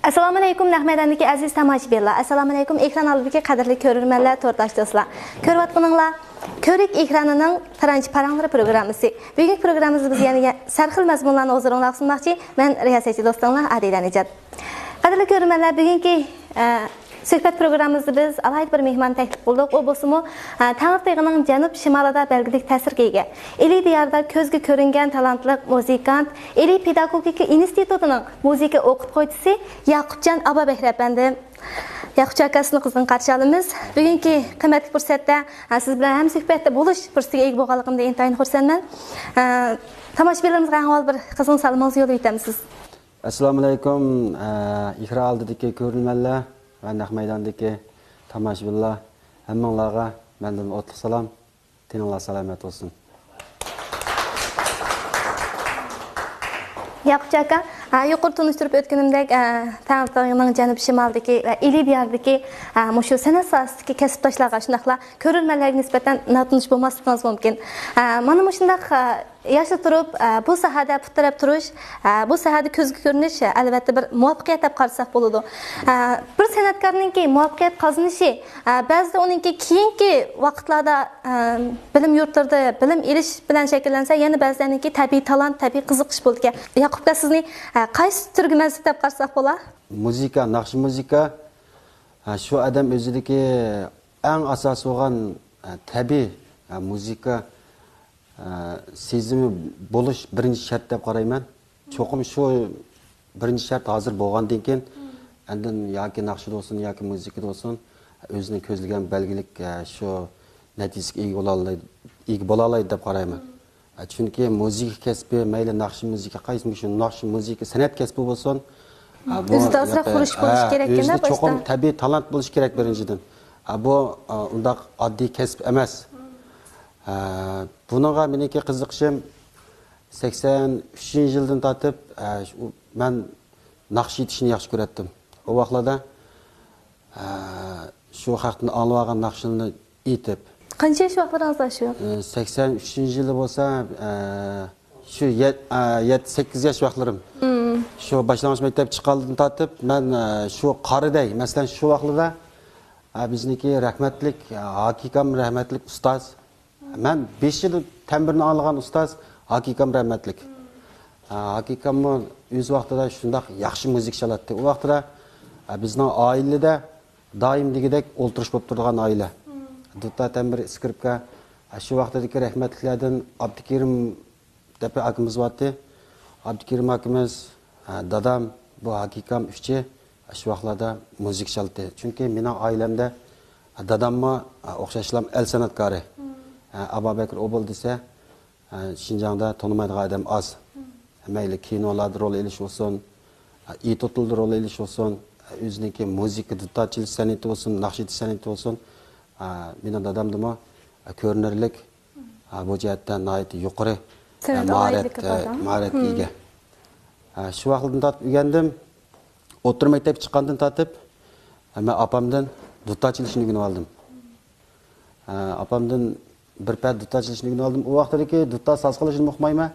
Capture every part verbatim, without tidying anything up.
ئەسسالامۇئەلەيكۇم، نەق مەيداندىكى ئەزىز تاماشىبىنلار. ئەسسالامۇئەلەيكۇم، ئېكران ئالدىدىكى قەدىرلىك كۆرۈرمەنلەر، تورداش دوستلار. كۆرۈۋاتقىنىڭلار كۆۋرۈك ئېكرانىنىڭ تىرانچى پاراڭلىرى پروگراممىسى. بۈگۈنكى پروگراممىمىزدا بىز يەنە يە-، سەرخىل مەزمۇنلارنى ھۇزۇرۇڭلارغا سۇنماقچى. مەن رىياسەتچى دوستۇڭلار ئادىلە نىجات. قەدىرلىك كۆرۈرمەنلەر، بۈگۈنكى، ئە، سۆھبەت پروگراممىمىزدا بىز ئالاھىدە بىر مېھماننى تەكلىپ قىلدۇق. ئۇ بولسىمۇ، ئە، تەڭرىتېغىنىڭ جەنۇب شىمالىدا بەلگىلىك تەسىرگە ئىگە، ئىلى دىيارىدا كۆزگە كۆرۈنگەن تالانتلىق مۇزىكانت، ئىلى پېداگوگىكا ئىنستىتۇتىنىڭ مۇزىكا ئوقۇتقۇچىسى ياقۇپجان ئابابەكرى ئەپەندى. ياقۇپجان ئاكا، سىزنى قىزغىن قارشى ئالىمىز. بۈگۈنكى قىممەتلىك پۇرسەتتە، ئە، سىز بىلەن ھەمسۆھبەتتە بولۇش پۇرسىتىگە ئىگە بولغانلىقىمدىن ئىنتايىن خۇرسەنمەن. ئە، تاماشىبىنلىرىمىزغا ئەڭ ئاۋۋال بىر قىزغىن سالىمىڭىزنى يوللاپ ئۆتەمسىز؟ ئەسسالامۇئەلەيكۇم، ئە، ئېكران ئالدىدىكى كۆرۈرمەنلەر ۋە نەق مەيداندىكى تاماشىبىنلار، ھەممىڭلارغا مەندىن ئوتلۇق سالام، تېنىڭلار سالامەت بولسۇن. ياقۇپجان ئاكا، ئە، يۇقىرى تونۇشتۇرۇپ ئۆتكىنىمدەك، ئە، تەڭرىتېغىنىڭ جەنۇب شىمالىدىكى ۋە ئىلى دىيارىدىكى، ئە، مۇشۇ سەنئەت ساھەسىدىكى كەسىپداشلارغا، شۇنداقلا كۆرۈرمەنلەرگە نىسبەتەن ناتونۇش بولماسلىقىڭىز مۇمكىن. ئە، مانا مۇشۇنداق، ئە، ياشلا تۇرۇپ، ئە، بۇ ساھەدە پۇت تىرەپ تۇرۇش، ئە، بۇ ساھەدە كۆزگە كۆرۈنۈش، ئە، ئەلۋەتتە بىر مۇۋەپپەقىيەت دەپ قارىساق بولىدۇ. ئە، بىر سەنئەتكارنىڭكى مۇۋەپپەقىيەت قازىنىشى، ئە، بەزىدە ئۇنىڭكى كېيىنكى ۋاقىتلاردا، ئە، بىلىم يۇرتلىرىدا بىلىم ئېلىش بىلەن شەكىللەنسە، يەنە بەزىلەرنىڭكى تەبىئىي تالانت، تەبىئىي قىزىقىش بولىدىكەن. ياقۇپ ئاكا، سىزنى، ئە، قايسى تۈرگە مەنسۇپ دەپ قارىساق بولا؟ مۇزىكا، ناخشا مۇزىكا، ئە، شۇ ئادەم ئۆزىدىكى ئەڭ ئاساسىي بولغان، ئە، تەبىئىي، ئە، مۇزىكا، ئە، سېزىمى بولۇش بىرىنچى شەرت دەپ قارايمەن. چوقۇم شۇ بىرىنچى شەرت ھازىر بولغاندىن كېيىن، ئاندىن ياكى ناخشىدا بولسۇن، ياكى مۇزىكىدا بولسۇن، ئۆزىنىڭ كۆزلىگەن بەلگىلىك، ئە، شۇ نەتىجىسىگە ئىگە بولالايدۇ، ئىگە بولالايدۇ دەپ قارايمەن. ئە، چۈنكى مۇزىكا كەسپى، مەيلى ناخشا مۇزىكا، قايسى مۇشۇ ناخشا مۇزىكا، سەنئەت كەسپى بولسۇن، ئە، بۇ ئۆزىدە ئازراق ياقى، خۇرۇچ بولۇشى ئە، كېرەككەن-دە ئۆزىدە چوقۇم باشتا. تەبىئىي تالانت بولۇشى كېرەك بىرىنچىدىن. ئە، بۇ، ئە، ئۇنداق ئاددىي كەسىپ ئەمەس. ئە، بۇنىڭغا مېنىڭكى قىزىقىشىم سەكسەن ئۈچىنچى يىلدىن تارتىپ، ئە، شۇ، مەن ناخشا ئېيتىشنى ياخشى كۆرەتتىم. ئۇ ۋاقىتلاردا، ئە، شۇ خەقتىن ئاڭلىۋالغان ناخشىلارنى ئېيتىپ. قانچە ياش ۋاقىتلىرىڭىزدا شۇ؟ ئە، سەكسەن ئۈچىنچى يىلى بولسا، ئە، شۇ يەت-، ئە، يەتتە، سەككىز ياش ۋاقىتلىرىم. شۇ باشلانغۇچ مەكتەپ چىققاندىن تارتىپ، مەن، ئە، شۇ قارىدەي، مەسىلەن، شۇ ۋاقىتلاردا، ئە، بىزنىڭكى رەھمەتلىك، ئە، ھاكى ئاكام رەھمەتلىك ئۇستاز. مەن بېشىدا تەمبۇرنى ئاڭلىغان ئۇستاز ھاكى ئاكام رەھمەتلىك. ئە، ھاكى ئاكاممۇ ئۆز ۋاقتىدا شۇنداق ياخشى مۇزىكا چالاتتى. ئۇ ۋاقتىدا، ئە، بىزنىڭ ئائىلىدە دائىم دېگۈدەك ئولتۇرۇش بولۇپ تۇرىدىغان ئائىلە. دۇتار، تەمبۇر، ئىسكرىپكا. شۇ ۋاقتىدىكى رەھمەتلىكلەردىن ئابدۇكېرىم دەپ ئاكىمىز بارتتى. ئابدۇكېرىم ئاكىمىز، دادام، بۇ ھاكى ئاكام ئۈچى شۇ ۋاقىتلاردا مۇزىكا چالتى. چۈنكى مېنىڭ ئائىلەمدە داداممۇ ئوخشاشلا ئەل سەنئەتكارى. ئابابەكرى ئوبۇل دېسە، ئە، شىنجاڭدا تونۇمايدىغان ئادەم ئاز. مەيلى كىنولاردا رول ئېلىش بولسۇن، ئە، ئېتوتلاردا رول ئېلىش بولسۇن، ئە، ئۆزىنىڭكى مۇزىكا، دۇتار چېلىش سەنئىتى بولسۇن، ناخشا ئېيتىش سەنئىتى بولسۇن. ئە، مېنىڭ دادامدىمۇ، ئە، كۆرۈنەرلىك، ئە، بۇ جەھەتتە ناھايىتى يۇقىرى، ئە، سەنئەت ماھارەت، ئالاھىدىلىكى ئە، بار-دا. ماھارەتكە ئىگە. ئە، شۇ ۋاقىتلىرىدىن تارتىپ ئۆگەندىم. ئوتتۇرا مەكتەپكە چىققاندىن تارتىپ، ئە، مەن ئاپامدىن دۇتار چېلىشنى ئۆگىنىۋالدىم. ئە، ئاپامدىن بىر پەدە دۇتار چېلىشنى ئۆگىنىۋالدىم. ئۇ ۋاقىتتىكى دۇتار ساز قىلىشنىمۇ ئۇقمايمەن.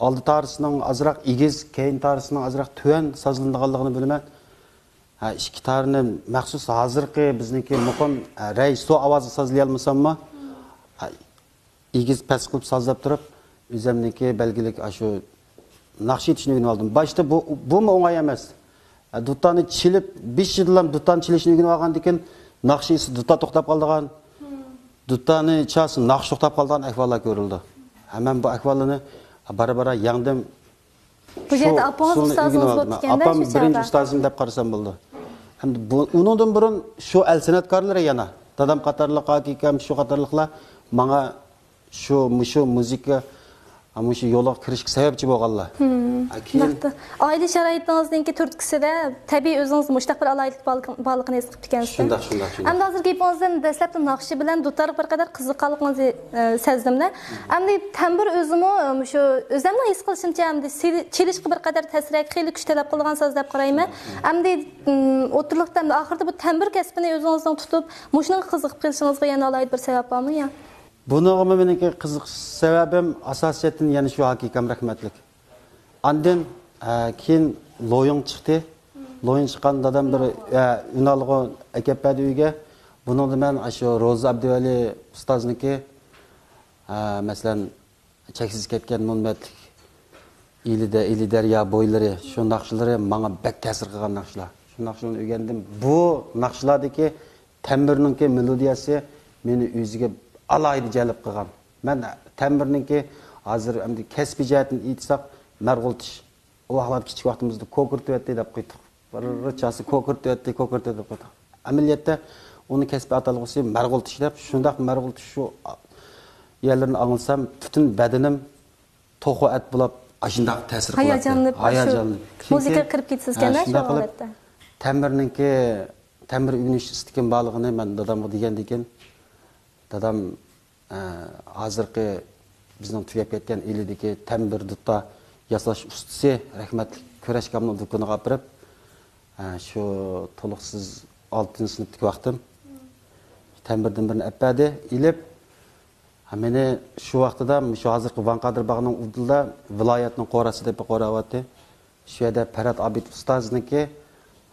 ئالدى تارىسىنىڭ ئازراق ئېگىز، كەينى تارىسىنىڭ ئازراق تۆۋەن سازلىنىدىغانلىقىنى بىلىمەن. ھە، ئىككى تارىنى مەخسۇس ھازىرقى بىزنىڭكى مۇقىم، ھە، رەي، سو ئاۋازى سازلىيالمىساممۇ، ھە، ئېگىز پەس قىلىپ سازلاپ تۇرۇپ، ئۆزۈمنىڭكى بەلگىلىك ئاشۇ ناخشا ئېيتىشنى ئۆگىنىۋالدىم. باشتا بۇ، بۇمۇ ئوڭاي ئەمەس. دۇتارنى چېلىپ، بېشىدىلا دۇتارنى چېلىشنى ئۆگىنىۋالغاندىن كېيىن، ناخشا ئېيتسا دۇتار توختاپ قالىدىغان، دۇتارنى چالسا ناخشا توختاپ قالىدىغان ئەھۋاللار كۆرۈلىدۇ. ھە، مەن بۇ ئەھۋاللارنى بارا-بارا يەڭدىم. بۇ شۇ يەردە ئاپىڭىز ئۇسۇلنى ئۇستازىڭىز ئۆگىنىۋالدىم. بولۇپتىكەن-دە ئاپام شۇ بىرىنچى چاغدا. ئۇستازىم دەپ قارىسام بولىدۇ. ھەمدە بۇ، ئۇنىڭدىن بۇرۇن شۇ ئەل سەنئەتكارلىرى يەنە، دادام قاتارلىق، ئاكا-ئۇكام شۇ قاتارلىقلار ماڭا شۇ، مۇشۇ مۇزىكا، مۇشۇ يولغا كىرىشكە سەۋەبچى بولغانلار. ھە، كېيىن شۇنداقتا. ئائىلە شارائىتىڭىزنىڭكى تۈرتكىسىدە تەبىئىي ئۆزىڭىزدە مۇشۇنداق بىر ئالاھىدىلىك بارلىقىنى، بارلىقىنى ھېس قىپتىكەنسىز. شۇنداق، شۇنداق، شۇنداق. ئەمدى ھازىر گېپىڭىزدىن دەسلەپتە ناخشا بىلەن دۇتارغا بىر قەدەر قىزىققانلىقىڭىزنى، ئە، سەزدىم-دە. ئەمدى تەمبۇر ئۆزىمۇ، ئە، مۇشۇ ئۆزۈمنىڭ ھېس قىلىشىمچە، ئەمدى سېلى-، چېلىشقا بىر قەدەر تەسرەك، خېلى كۈچ تەلەپ قىلىدىغان ساز دەپ قارايمەن. ئەمدى، ئىم، ئوتتۇرىلىقتا ئەمدى ئاخىرىدا بۇ تەمبۇر كەسپىنى ئۆزىڭىزنىڭ تۇتۇپ، مۇشۇنىڭغا قىزىقىپ قېلىشىڭىزغا يەنە ئالاھىدە بىر سەۋەب بارمۇ يا؟ بۇنىڭغىمۇ مېنىڭكى قىزىقىش سەۋەبىم ئاساسىيەتتىن يەنە شۇ ھاكى ئاكام رەھمەتلىك. ئاندىن، ئە، كېيىن لويۇڭ چىقتى. لويۇن چىققان دادام بىر، ئە، ئۈنئالغۇ ئەكەپ بەردى ئۆيگە. بۇنىڭدا مەن ئاشۇ روزا ئابدۇۋەلى ئۇستازنىڭكى، ئە، مەسىلەن، چەكسىز كەتكەن مۇنبەتلىك ئىلى دە-، ئىلى دەريا بويلىرى، شۇ ناخشىلىرى ماڭا بەك تەسىر قىلغان ناخشىلار. شۇ ناخشىلارنى ئۆگەندىم. بۇ ناخشىلاردىكى تەمبۇرنىڭكى مېلودىيەسى مېنى ئۆزىگە ئالاھىدە جەلپ قىلغان. مەن تەمبۇرنىڭكى ھازىر ئەمدى كەسپىي جەھەتتىن ئېيتساق، مەرغۇلتىش. ئۇ ۋاقىتلاردا كىچىك ۋاقتىمىزدا كوكۇرتۇۋەتتى دەپ قويدۇق. بىر چاسا كوكۇرتۇۋەتتى، كوكۇرتۇۋەتتى دەپ قويدۇق. ئەمەلىيەتتە ئۇنىڭ كەسپىي ئاتالغۇسى مەرغۇلتىش دەپ، شۇنداق مەرغۇلتىش شۇ يەرلىرىنى ئاڭلىسام، پۈتۈن بەدىنىم توخۇ ئەت بولاپ، ئاشۇنداق تەسىر قىلاتتى. ھاياجانلىنىپ، ھاياجانلىنىپ. مۇزىكىغا كىرىپ كېتىسىز ئىكەن-دە شۇ ھالەتتە. تەمبۇرنىڭكى، تەمبۇر ئۆگىنىش ئىستىكىم بارلىقىنى مەن دادامغا دېگەندىن كېيىن، دادام ئە، ھازىرقى بىزنىڭ تۈگەپ كەتكەن ئىلىدىكى تەمبۇر دۇتا ياساش ئۇستىسى رەھمەتلىك كۈرەش ئاكامنىڭ دۇكىنىغا ئاپىرىپ، ئە، شۇ تولۇقسىز ئالتىنچى سىنىپتىكى ۋاقتىم تەمبۇردىن بىرنى ئەپ بەردى، ئېلىپ، ھە، مېنى شۇ ۋاقتىدا شۇ ھازىرقى ۋاڭ قادىر باغنىڭ ئۇدۇلىدا ۋىلايەتنىڭ قوراسى دەپ بىر قورا بارتى. شۇ يەردە پەرھات ئابىد ئۇستازنىڭكى،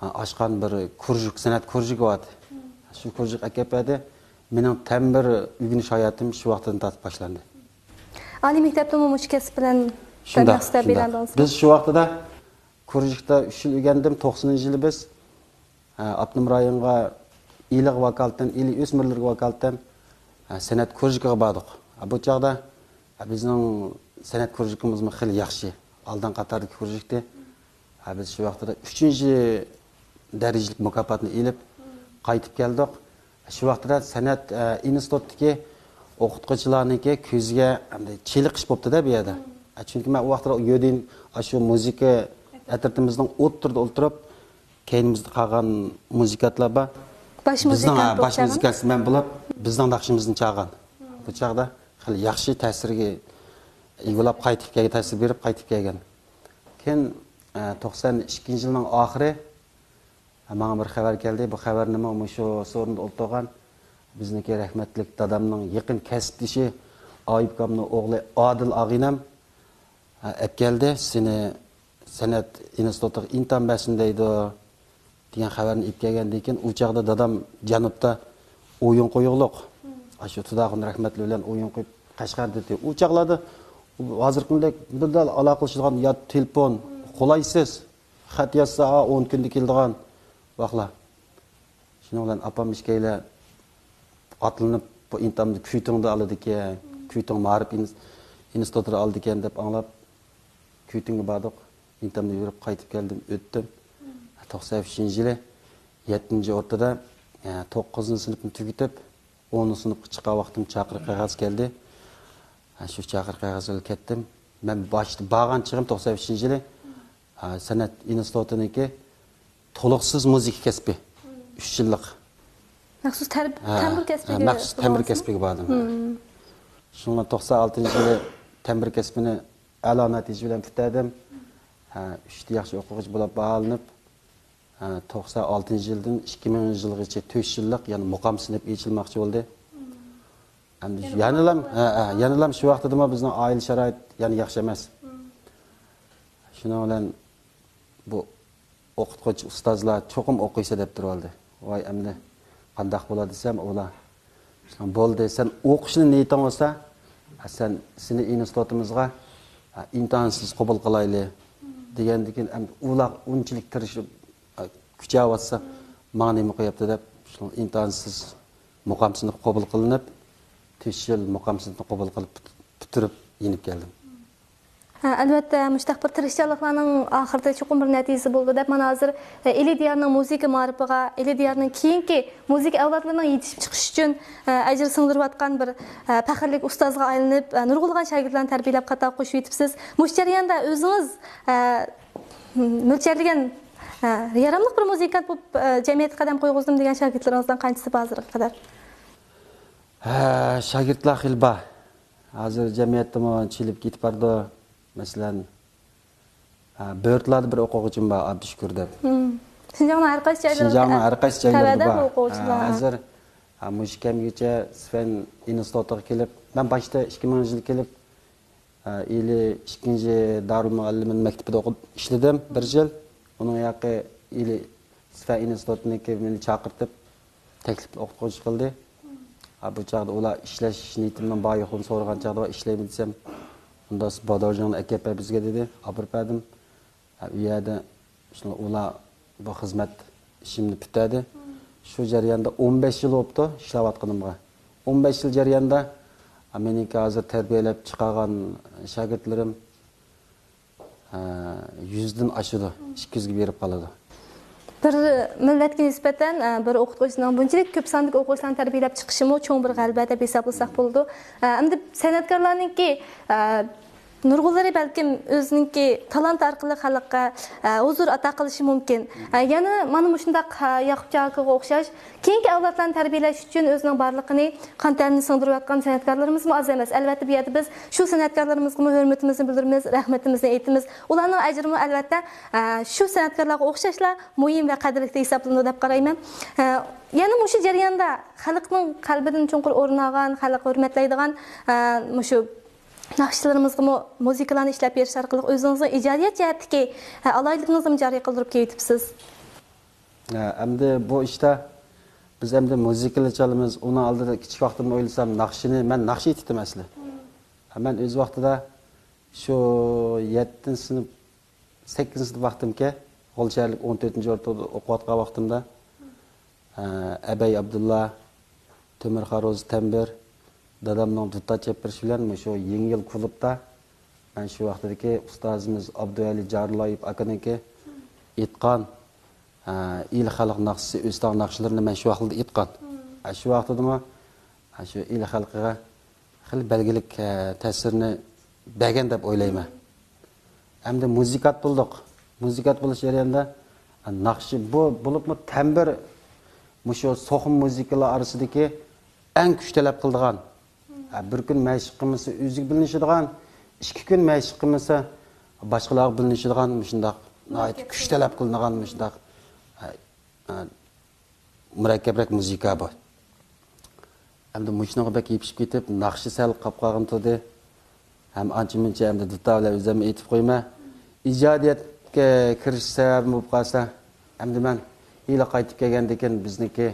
ھە، ئاچقان بىر كۇرژۇك، سەنئەت كۇرژۇكى بارتى. شۇ كۇرژۇك ئەكەپ بەردى. مېنىڭ تەمبۇر ئۆگىنىش ھاياتىم شۇ ۋاقتىدىن تارتىپ باشلاندى. ئالىي مەكتەپتىمۇ مۇشۇ كەسىپ بىلەن شۇنداق، مەقسەت شۇنداق. بىز شۇ ۋاقتىدا كۇرژۇكتا ئۈچ يىل ئۆگەندىم، توقسىنىنچى يىلى بىز، ھە، ئاپتونوم رايونغا ئىلىغا ۋاكالىتەن، ئىلى ئۆسمۈرلىرىگە ۋاكالىتەن، ھە، سەنئەت كۇرژۇكىغا باردۇق. ھە، بۇ چاغدا، ھە، بىزنىڭ سەنئەت كۇرژۇكىمىزمۇ خېلى ياخشى، ئالدىنقى قاتاردىكى كۇرژۇكتى. ھە، بىز شۇ ۋاقتىدا ئۈچىنچى دەرىجىلىك مۇكاپاتنى ئېلىپ، قايتىپ كەلدۇق. شۇ ۋاقتىدا سەنئەت، ئە، ئىنستىتۇتتىكى ئوقۇتقۇچىلارنىڭكى كۆزىگە ئەمدى چېلىقىش بوپتۇ-دە بۇ يەردە. ئە، چۈنكى مەن ئۇ ۋاقىتتا يۆدىن ئاشۇ مۇزىكا ئەترىتىمىزنىڭ ئوتتۇرىدا ئولتۇرۇپ، كەينىمىزدە قالغان مۇزىكانتلار بار. باش بىزنىڭ، مۇزىكانت ھە، بولۇپ باش چاغان؟ مۇزىكانت مەن بولۇپ، بىزنىڭ ناخشىمىزنى چالغان. بۇ چاغدا خېلى ياخشى تەسىرگە ئىگە بولاپ، قايتىپ كەلگەن، تەسىر بېرىپ قايتىپ كەلگەن. كېيىن، ئە، توقسان ئىككىنچى يىلنىڭ ئاخىرى، ماڭا بىر خەۋەر كەلدى. بۇ خەۋەرنىمۇ مۇشۇ سورۇندا ئولتۇرغان بىزنىڭكى رەھمەتلىك دادامنىڭ يېقىن كەسىپدىشى ئايۇپ ئاكامنىڭ ئوغلى ئادىل ئاغىنەم، ھە، ئەپكەلدى. سېنى سەنئەت ئىنستىتۇتىغا ئىمتىھان بەرسۇن دەيدۇ، دېگەن خەۋەرنى ئېلىپ كەلگەندىن كېيىن، ئۇ چاغدا دادام جەنۇبتا ئويۇن قويۇقلۇق. ئاشۇ تۇداخۇن رەھمەتلى بىلەن ئويۇن قويۇپ، قەشقەردە ئۇ چاغلاردا ھازىرقىدەك بىر دەل ئالاقىلىشىدىغان يا تېلېفون، قولايسىز. خەت يازسا، ئا، ئون كۈندە كېلىدىغان ۋاقلار. شۇنىڭ بىلەن ئاپام ئىككىيلەن ئاتلىنىپ، بۇ ئىمتىھاننى كۈيتۇڭدا ئالىدىكەن، كۈيتۇڭ مائارىپ ئىنس-، ئىنستىتۇتىدا ئالىدىكەن دەپ ئاڭلاپ، كۈيتۇڭغا باردۇق. ئىمتىھاننى يۈرۈپ قايتىپ كەلدىم، ئۆتتۈم. توقسان ئۈچىنچى يىلى يەتتىنچى ئوتتۇرىدا، ئە، توققۇزىنچى سىنىپنى تۈگىتىپ، ئونىنچى سىنىپقا چىققان ۋاقتىم چاقىرىق قەغەز كەلدى. ھە، شۇ چاقىرىق قەغەز بىلەن كەتتىم. مەن باشتا بارغان چېغىم توقسان ئۈچىنچى يىلى، ھە، سەنئەت ئىنستىتۇتىنىڭكى تولۇقسىز مۇزىكا كەسپى. ئۈچ يىللىق. مەخسۇس تەر-، ھە، تەمبۇر كەسپىگە ھە، مەخسۇس تەمبۇر كەسپىگە باردىم. شۇڭا توقسان ئالتىنچى يىلى تەمبۇر كەسپىنى ئەلا نەتىجە بىلەن پۈتتۈردۈم. ھە، ئۈچتە ياخشى ئوقۇغۇچى بولۇپ باھالىنىپ، ھە، توقسان ئالتىنچى يىلدىن ئىككى مىڭىنچى يىلغىچە تۆت يىللىق يەنە مۇقام سىنىپ ئېچىلماقچى بولدى. ئەمدى يەنىلام، ھە، ھە، يەنىلام شۇ ۋاقتىدىمۇ بىزنىڭ ئائىلە شارائىت يەنە ياخشى ئەمەس. شۇنىڭ بىلەن بۇ ئوقۇتقۇچى ئۇستازلار چوقۇم ئوقۇيسەن دەپ تۇرۇۋالدى. ۋاي ئەمدى قانداق بولار دېسەم، ئۇلار بولدى، سەن ئوقۇشنى نىيىتىڭ بولسا، سەن سېنى ئىنستىتۇتىمىزغا ئىمتىھانسىز قوبۇل قىلايلى دېگەندىن كېيىن، ئەمدى ئۇلار ئۇنچىلىك تىرىشىپ كۈچەۋاتسا، ماڭا نېمە قويۇپتۇ دەپ، شۇ ئىمتىھانسىز مۇقام سىنىپ قوبۇل قىلىنىپ، تۆت يىل مۇقام سىنىپنى قوبۇل قىلىپ پۈت-، پۈتتۈرۈپ يېنىپ كەلدىم. ھە، ئەلۋەتتە، مۇشۇنداق بىر تىرىشچانلىقلارنىڭ ئاخىرىدا چوقۇم بىر نەتىجىسى بولىدۇ دەپ، مانا ھازىر، ئە، ئىلى دىيارنىڭ مۇزىكا مائارىپىغا، ئىلى دىيارنىڭ كېيىنكى مۇزىكا ئەۋلادلىرىنىڭ يېتىشىپ چىقىشى ئۈچۈن، ئە، ئەجىر سىڭدۈرۈۋاتقان بىر، ئە، پەخىرلىك ئۇستازغا ئايلىنىپ، ئە، نۇرغۇنلىغان شاگىرتلارنى تەربىيەلەپ قاتارغا قوشۇۋېتىپسىز. مۇشۇ جەرياندا ئۆزىڭىز، ئە، مۆلچەرلىگەن، ئە، ياراملىق بىر مۇزىكانت بولۇپ، ئە، جەمئىيەتكە قەدەم قويغۇزدۇم دېگەن شاگىرتلىرىڭىزدىن قانچىسى بار ھازىرغا قەدەر؟ ھە، شاگىرتلار خېلى بار. ھازىر جەمئىيەتتىمۇ چېلىپ كېتىپ بارىدۇ. مەسىلەن، ھە، بۆرتلاردا بىر ئوقۇغۇچىم بار، ئابدۇشۈكۈر دەپ. مم. شىنجاڭنىڭ ھەر قايسى جايلىرىدا شىنجاڭنىڭ ھەر قايسى جايلىرىدا تەۋەدە بار. بۇ ئوقۇغۇچىلار. ھە، ھازىر، ھە، مۇشۇ كەمگىچە سىفەن ئىنستىتۇتىغا كېلىپ، مەن باشتا ئىككى مىڭىنچى يىلى كېلىپ، ئىلى ئىككىنچى دارۇلمۇئەللىمىن مەكتىپىدە ئوقۇپ ئىشلىدىم بىر يىل. ئۇنىڭ ياقى ئىلى سىفە ئىنستىتۇتىنىڭكى مېنى چاقىرتىپ، تەكلىپ ئوقۇتقۇچى قىلدى. ھە، بۇ چاغدا ئۇلار ئىشلەش نىيىتىمنىڭ بار يوقلۇقىنى سورىغان چاغدا، ئىشلەيمەن دېسەم، ئۇندا بادارجىڭنى ئەكەپ بەر بىزگە دېدى. ئاپىرىپ بەردىم. ھە، ئۇ يەردە شۇ ئۇلار بۇ خىزمەت ئىشىمنى پۈتتۈردى. شۇ جەرياندا ئون بەش يىل بوپتۇ ئىشلەۋاتقىنىمغا. ئون بەش يىل جەرياندا، ھە، مېنىڭكى ھازىر تەربىيەلەپ چىقارغان شاگىرتلىرىم، ھە، يۈزدىن ئاشىدۇ، ئىككى يۈزگە بېرىپ قالىدۇ. بىر مىللەتكە نىسبەتەن، ئە، بىر ئوقۇتقۇچىنىڭ بۇنچىلىك كۆپ ساندىكى ئوقۇغۇچىلارنى تەربىيەلەپ چىقىشىمۇ چوڭ بىر غەلىبە دەپ ھېسابلىساق بولىدۇ. ئە، ئەمدى سەنئەتكارلارنىڭكى، ئە، نۇرغۇنلىرى بەلكىم ئۆزىنىڭكى تالانت ئارقىلىق خەلققە، ئە، ھۇزۇر ئاتا قىلىشى مۇمكىن. ئە، يەنە مانا مۇشۇنداق، ئە، ياقۇپجان ئاكىغا ئوخشاش كېيىنكى ئەۋلادلارنى تەربىيەلەش ئۈچۈن ئۆزىنىڭ بارلىقىنى، قان تەرىنى سىڭدۈرۈۋاتقان سەنئەتكارلىرىمىزمۇ ئاز ئەمەس. ئەلۋەتتە، بۇ يەردە بىز شۇ سەنئەتكارلىرىمىزغىمۇ ھۆرمىتىمىزنى بىلدۈرىمىز، رەھمىتىمىزنى ئېيتىمىز. ئۇلارنىڭ ئەجرىمۇ، ئەلۋەتتە، ئە، شۇ سەنئەتكارلارغا ئوخشاشلا مۇھىم ۋە قەدىرلىك ھېسابلىنىدۇ دەپ قارايمەن. ئە، يەنە مۇشۇ جەرياندا خەلقنىڭ قەلبىدىن چوڭقۇر ئورۇن ئالغان، خەلق ھۆرمەتلەيدىغان، ئە، مۇشۇ ناخشىلىرىمىزغىمۇ مۇزىكىلارنى ئىشلەپ بېرىش ئارقىلىق ئۆزىڭىزنىڭ ئىجادىيەت جەھەتتىكى، ئە، ئالاھىدىلىكىڭىزنىمۇ جارى قىلدۇرۇپ كېلىۋېتىپسىز. ھە، ئەمدى بۇ ئىشتا بىز ئەمدى مۇزىكىلا چالىمىز، ئۇنىڭ ئالدىدا كىچىك ۋاقتىمدىن ئويلىسام، ناخشىنى، مەن ناخشا ئېيتتىم ئەسلى. ھە، مەن ئۆز ۋاقتىدا شۇ يەتتىنچى سىنىپ، سەككىزىنچى سىنىپ ۋاقتىمكەن، غۇلجا شەھەرلىك ئون تۆتىنچى ئورتا ئوقۇۋاتقان ۋاقتىمدا، ھە، ئەبەي ئابدۇللا، تۆمۈر خارۇز تەمبىر، دادامنىڭ دۇتار چېپىرىشى بىلەن مۇشۇ يېڭى يىل كۇلۇبتا مەن شۇ ۋاقتىدىكى ئۇستازىمىز ئابدۇۋەلى جارلايېۋ ئاكىنىڭكى ئېيتقان، ئە، ئىلى خەلق ناخشىسى، ئۆستەڭ ناخشىلىرىنى مەن شۇ ۋاقتىدا ئېيتقان. ئە، شۇ ۋاقتىدىمۇ، ئە، شۇ ئىلى خەلقىگە خېلى بەلگىلىك، ئە، تەسىرنى بەرگەن دەپ ئويلايمەن. ئەمدى مۇزىكانت بولدۇق. مۇزىكانت بولۇش جەريانىدا، ئە، ناخشا بۇ، بولۇپمۇ تەمبىر مۇشۇ سوخۇم مۇزىكىلار ئارىسىدىكى ئەڭ كۈچ تەلەپ قىلىدىغان، ھە، بىر كۈن مەشىق قىلمىسا ئۆزىگە بىلىنىشىدىغان، ئىككى كۈن مەشىق قىلمىسا باشقىلارغا بىلىنىشىدىغان مۇشۇنداق ناھايىتى كۈچ تەلەپ قىلىنىدىغان مۇشۇنداق، ھە، ھە، مۇرەككەپرەك مۇزىكا بۇ. ئەمدى مۇشۇنىڭغا بەك يېپىشىپ كېتىپ، ناخشا سەل قاپ قالغىن تۇردى. ھەم ئانچە مۇنچە ئەمدى دۇتار بىلەن ئۆزۈممۇ ئېيتىپ قويىمەن. ئىجادىيەتكە كىرىش سەۋەبىم بولۇپ قالسا، ئەمدى مەن ئىلى قايتىپ كەلگەندىن كېيىن بىزنىڭكى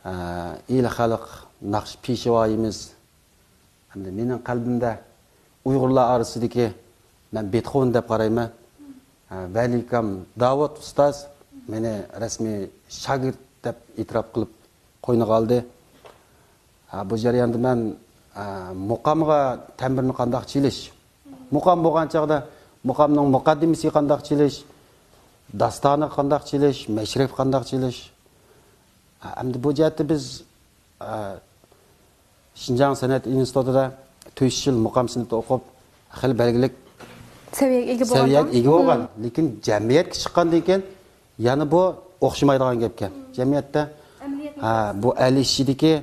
ئە، ئىلى خەلق ناخشا پېشۋايىمىز. ئەمدى مېنىڭ قەلبىمدە ئۇيغۇرلار ئارىسىدىكى مەن بېتخوۋېن دەپ قارايمەن. ئە، ۋەلىكام داۋۇت ئۇستاز مېنى رەسمىي شاگىرت دەپ ئېتىراپ قىلىپ قوينىغا ئالدى. ئە، بۇ جەرياندا مەن، ئە، مۇقامغا تەمبۇرنى قانداق چېلىش، مۇقام بولغان چاغدا مۇقامنىڭ مۇقەددىمىسىگە قانداق چېلىش، داستانىغا قانداق چېلىش، مەشرەپكە قانداق چېلىش، ئەمدى بۇ جەھەتتە بىز، ئە، شىنجاڭ سەنئەت ئىنستىتۇتىدا تۆت يىل مۇقام سىنىپتا ئوقۇپ، خېلى بەلگىلىك سەۋىيەگە ئىگە بولغان. سەۋىيەگە ئىگە بولغان. لېكىن جەمئىيەتكە چىققاندىن كېيىن يەنە بۇ ئوخشىمايدىغان گەپكەن. جەمئىيەتتە، ھە، بۇ ئەل ئىچىدىكى،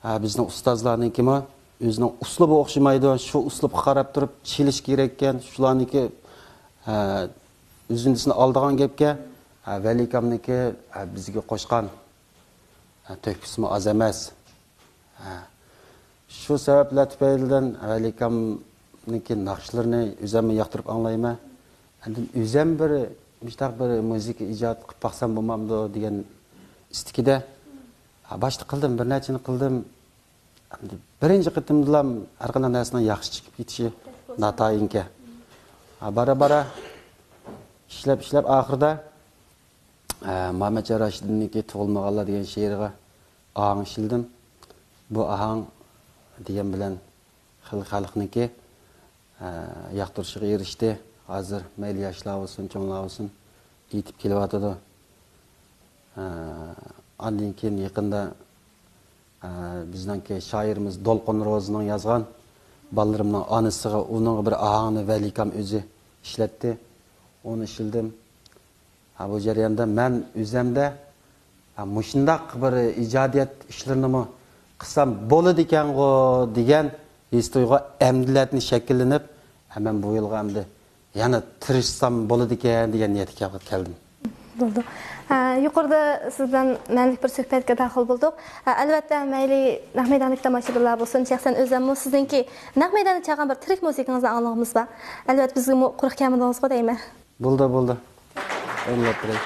ھە، بىزنىڭ ئۇستازلارنىڭكىمۇ ئۆزىنىڭ ئۇسلۇبى ئوخشىمايدۇ. شۇ ئۇسلۇبقا قاراپ تۇرۇپ چېلىش كېرەككەن. شۇلارنىڭكى، ھە، ئۈزۈندىسىنى ئالىدىغان گەپكەن. ھە، ۋەلىكامنىڭكى، ھە، بىزگە قوشقان ھە، تۆھپىسىمۇ ئاز ئەمەس. ھە. شۇ سەۋەبلەر تۈپەيلىدىن ۋەلىكامنىڭكى ناخشىلىرىنى ئۆزۈممۇ ياقتۇرۇپ ئاڭلايمەن. ئاندىن ئۆزۈم بىر مۇشۇنداق بىر مۇزىكا ئىجاد قىلىپ باقسام بولمامدۇ دېگەن ئىستىكىدە، ھە، باشتا قىلدىم، بىر نەچچىنى قىلدىم. ئەمدى بىرىنچى قېتىمدىلا ھەر قانداق نەرسىنىڭ ياخشى چىقىپ كېتىشى ناتايىنكەن. ھە، بارا-بارا ئىشلەپ، ئىشلەپ ئاخىرىدا ئە، مامەتجان راشىدىننىڭكى تۇغۇلمىغانلار دېگەن شېئىرىغا ئاھاڭ ئىشلىدىم. بۇ ئاھاڭ دېگەن بىلەن خېلى خەلقنىڭكى، ئە، ياقتۇرۇشىغا ئېرىشتى. ھازىر مەيلى ياشلار بولسۇن، چوڭلار بولسۇن، ئېيتىپ كېلىۋاتىدۇ. ئە، ئاندىن كېيىن يېقىندا ئە، بىزنىڭكى شائىرىمىز دولقۇن روزىنىڭ يازغان بالىلىرىمنىڭ ئانىسىغا، ئۇنىڭغا بىر ئاھاڭنى ۋەلىكام ئۆزى ئىشلەتتى. ئۇنى ئىشلىدىم. ھە، بۇ جەرياندا مەن ئۆزەمدە، ھە، مۇشۇنداق بىر ئىجادىيەت ئىشلىرىنىمۇ قىلسام بولىدىكەنغۇ دېگەن ھېس تۇيغۇ ئەمدىلەتنى شەكىللىنىپ، ھە، مەن بۇ يىلغا ئەمدى يەنە تىرىشسام بولىدىكەن دېگەن نىيەتكە كەلدىم. بولدى. ئە، يۇقىرىدا سىز بىلەن مەنىلىك بىر سۆھبەتكە داخىل بولدۇق. ئە، ئەلۋەتتە، مەيلى نەق مەيداندىكى تاماشىبىنلار بولسۇن، شەخسەن ئۆزۈممۇ سىزنىڭكى نەق مەيداندا چالغان بىر تىرىك مۇزىكىڭىزنى ئاڭلىغۇمىز بار. ئەلۋەتتە، بىزگىمۇ قۇرۇق كەلمىدىڭىزغۇ دەيمەن. بولدى، بولدى. ئوينىلاپ بېرەي.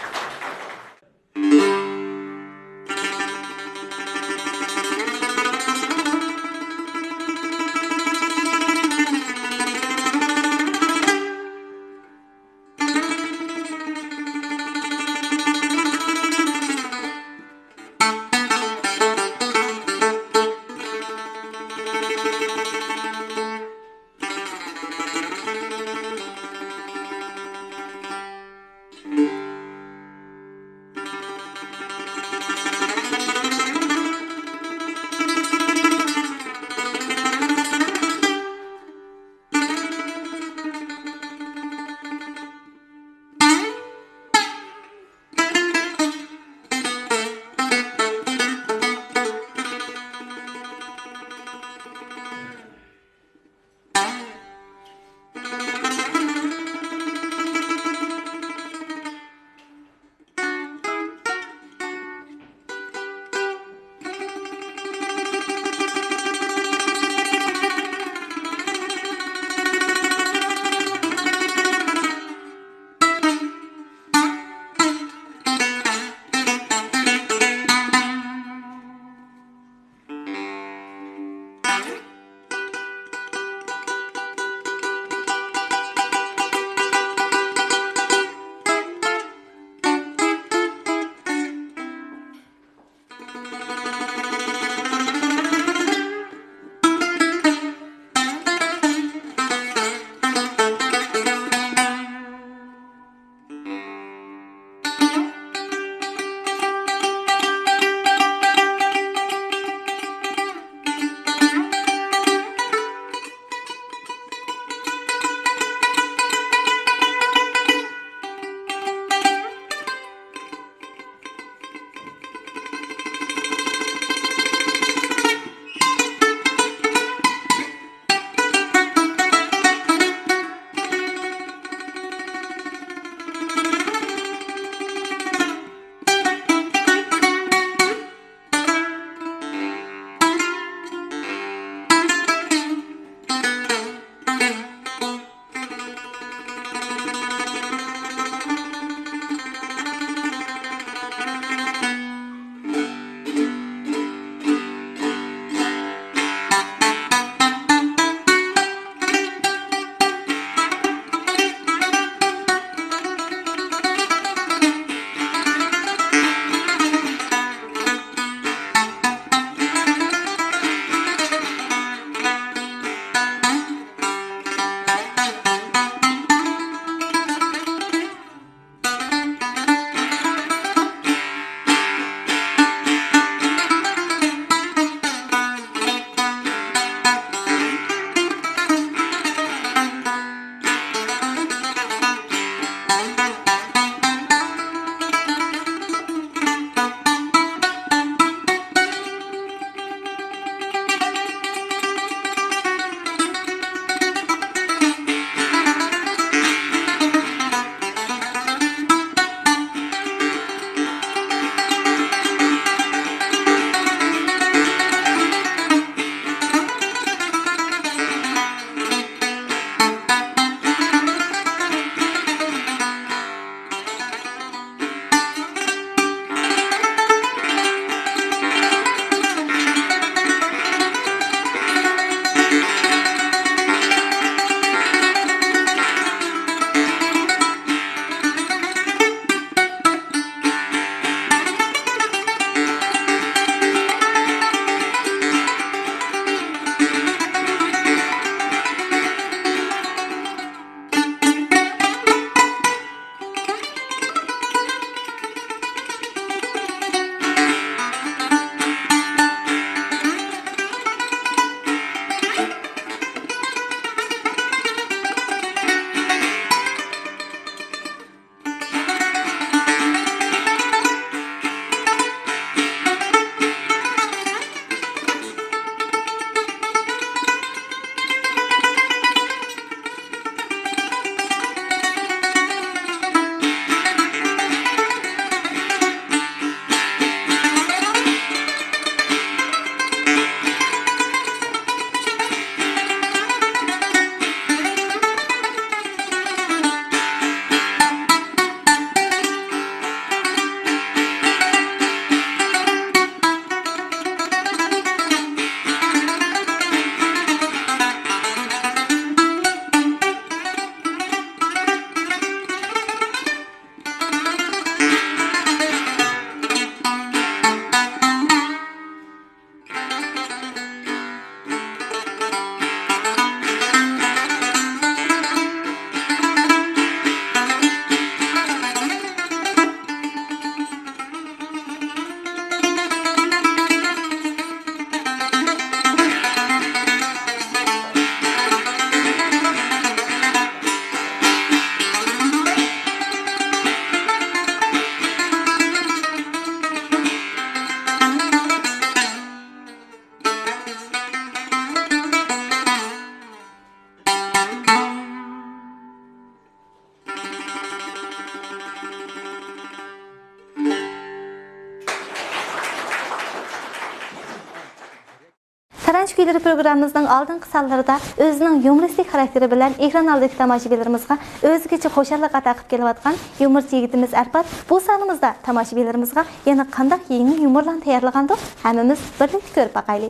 قازانچ كۈيلىرى پروگراممىمىزنىڭ ئالدىنقى سانلىرىدا ئۆزىنىڭ يۇمۇرىستىك خاراكتېرى بىلەن ئېكران ئالدىدىكى تاماشىبىنلىرىمىزغا ئۆزگىچە خۇشاللىق ئاتا قىلىپ كېلىۋاتقان يۇمۇرچى يىگىتىمىز ئەرپات بۇ سانىمىزدا تاماشىبىنلىرىمىزغا يەنە قانداق يېڭى يۇمۇرلارنى تەييارلىغاندۇ؟ ھەممىمىز بىرلىكتە كۆرۈپ باقايلى.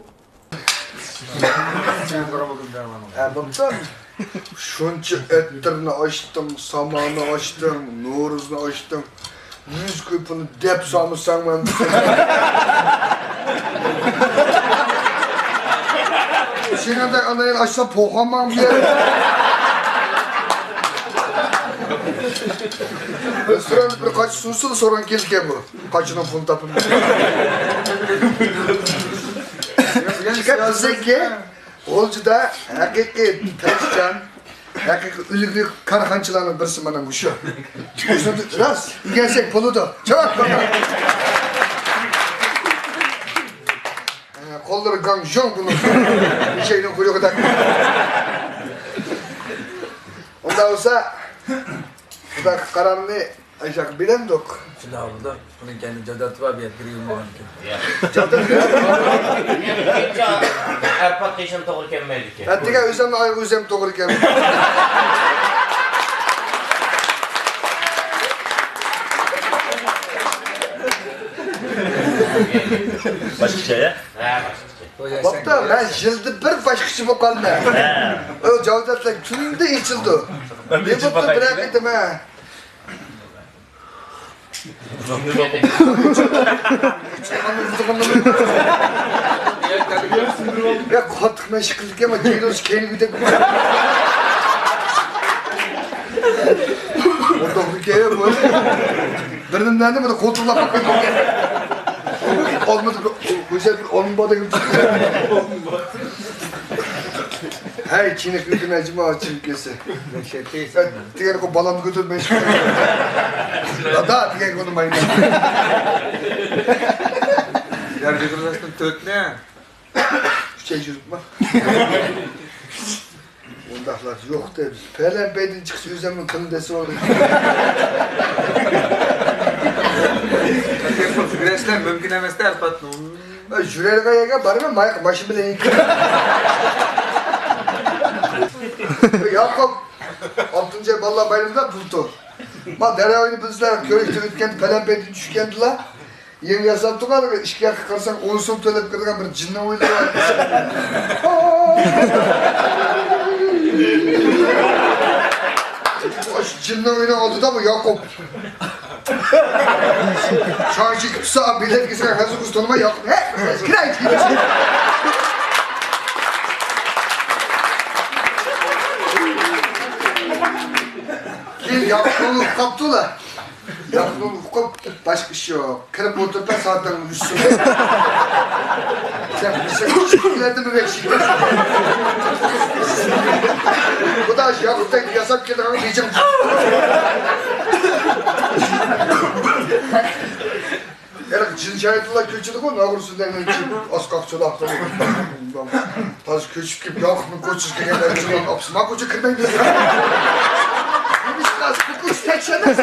ھە، بوپتۇ. شۇنچە ئەتىرنى ئاچتىڭ، ساماننى ئاچتىڭ، نورۇزنى ئاچتىڭ. يۈز كۇپوننى دەپ سالمىساڭ مەن. سېنىڭدەك ئانا يەنە ئاچسا پوخاماڭ بۇ يەردە. رېستوراندا بىر قاچا سۇ سۇ سوران كېلىدىكەن بۇ. قاچىنىڭ پۇلىنى تاپىمەن. بىزنىڭكى غۇلجىدا ھەقىقىي تىرىشچان، ھەقىقىي ئۈلگە كارخانىچىلارنىڭ بىرسى مانا مۇشۇ. راست، ئۆگەنسەك بولىدۇ. چاۋاك! قوللىرى گاڭشوڭ بۇنىڭ. ئېشەكنىڭ قۇيرۇقىدەك. ئۇنداق بولسا، خۇدا قارامنى ئاشاق بىلەمدۇق؟ شۇنداق بولىدۇ. ئۇنىڭ كەينىدە جادات بار، بۇ يەرگە كىرگىلى بولمىغان ئىكەن. جادات. ئەرپات قېشىم توغرا كەلمەيدىكەن. ئەتىگەن ئۆزۈمنى ئايىغى ئۆزۈم توغرا كەلمەيدۇ. باشقىچە يا؟ ھە، باشقىچە. بوپتۇ، مەن يىلدا بىر باشقىچە بولۇپ قالىمەن. ھە. ئۇ جاۋزاتلار كۈندە ئېچىلىدۇ. مەن نېمە بوپتۇ، بىر ھەقىقىتىمە. يا، قاتتىق مەشىق قىلدىكەن، مەن كېيىن كەينىگە ئۆتۈپ. ئولتۇردىكەن، بىر نېمىلەرنى بىر قولتۇقلاپ باققان. ئالمىدى، بىر، بىر ئالما بار دېگەن. ھەي، چېنىقىپ كېتىمەن، جۇما ئاچىلىپ كەتسە. دېگەن، بالامنى كۆتۈرمەي چىقتى. دادا دېگەنگە ئۇنىمايمەن. يەر يىغىلىشتىن تۆتنى. ئۈچەي يۈرۈپمۇ؟ ئۇنداقلار يوق دەيمىز. پەلەمپەيدىن چىقىش ئۆزۈمنىڭ تىلىدا سوغدى. يۈرەشلەر مۇمكىن ئەمەس-دە، ئەلپەتنۇ. يۈرەلىگەن يەرگە بارىمەن، ماياق ماشىنا بىلەن. ياقۇپ، ئالتىنچى ئاي بالىلار بايرىمىدا بۇلتۇر. ما دەرياۋىنى بىلسىلەر، كۆرۈشتە ئۆتكەندە پەلەمپەيدىن چۈشكەندىلا، يېڭى ياساپ تۇرغان ئىككى ياققا قارىساڭ، ئون سوم تۆلەپ كىرىدىغان بىر جىننىڭ ئۆيلىرى بار. شۇ جىننىڭ ئۆيىنىڭ ئالدىدا بۇ ياقۇپ. شاڭشى كۈتسە، بېلەت كىسە، ھەزىر قىز تونۇماي ياقۇپ. ھە، كىرەي. كېيىن ياقۇپ قاپتۇلا. ياقۇپ ئۇقۇپ، باشقا ئىش يوق. كىرىپ ئولتۇرۇپ، سائەتنىڭ يۈز سوم. سەن بىلسەڭ، ئىشلەردىمۇ بەك شىددەت. خۇدا ياقۇپتەك ياساپ كېلىدىغان بېجىڭ. يەنە جىن شايتانلار كۆچىدىغۇ، ناغرۇ سۆزلەرنى ئېيتىپ، ئاسقاق چولاق قىلىپ. ھازىر كۆچۈپ كېلىپ، ياقۇپنىڭ كوچىسىغا كىرگەندە، ئاپىسى، ما كوچىغا كىرمەيمىز. نېمىشقا، بۇ كوچا تەكشى ئەمەس.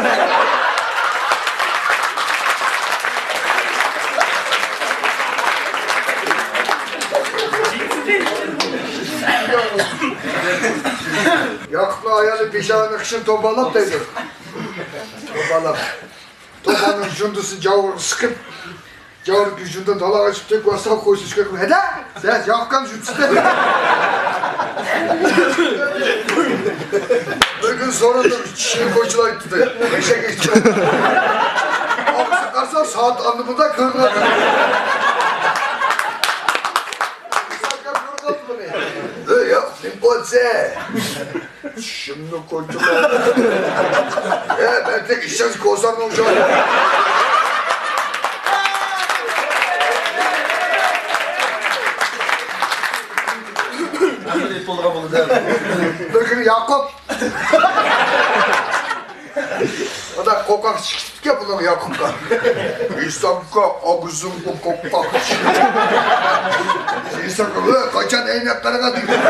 ياقۇپنىڭ ئايالى پېشانىنىڭ قېشىنى تومبالاپ دەيدۇ. تومبالاپ. توپاننىڭ جۇندىسىنى جاۋۇرغا سىقىپ، جاۋۇر جۇندىنى تالاغا چىقىپ، تۆكۈۋالسا، قويسا چىقىپ، ھەدە! سەن ياققان جۇندىسى. بىر كۈن سورۇندۇم، چىشىنى قويچىلايتتى. ئېشەك ئېچىپ. ئاغزىغا قارىسا، سائەت ئالدى بۇندا كۆرۈنۈۋاتىدۇ. ئۆي يوق، نېمە بولسا؟ چىشىمنى قويدۇم. ئە، بەتەك ئىشەنچ كوسارنىڭ شۇ. بىر كۈنى ياقۇپ. ئۇدا قوقاق چىقىپتىكەن بۇنىڭ ياقۇپقا. ئىسامغا ئاغزىڭغا قوقاق. ئىسامغا، ۋە، قاچان ئەينەك قارىغان دېگەن.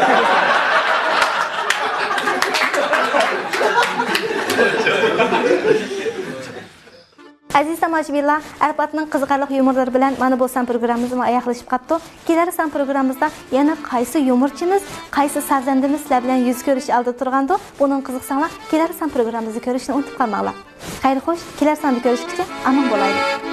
ئەزىز تاماشىبىنلار، ئەرپاتنىڭ قىزىقارلىق يۇمۇرلىرى بىلەن مانا بۇ سان پروگراممىمىزمۇ ئاياغلىشىپ قاپتۇ. كېلەر سان پروگراممىمىزدا يەنە قايسى يۇمۇرچىمىز، قايسى سازەندىمىز سىلەر بىلەن يۈز كۆرۈشۈش ئالدىدا تۇرغاندۇ؟ بۇنىڭغا قىزىقساڭلار، كېلەر سان پروگراممىمىزدا كۆرۈشنى ئۇنتۇپ قالماڭلار. خەير خوش، كېلەر ساندا كۆرۈشكىچە ئامان بولايلى.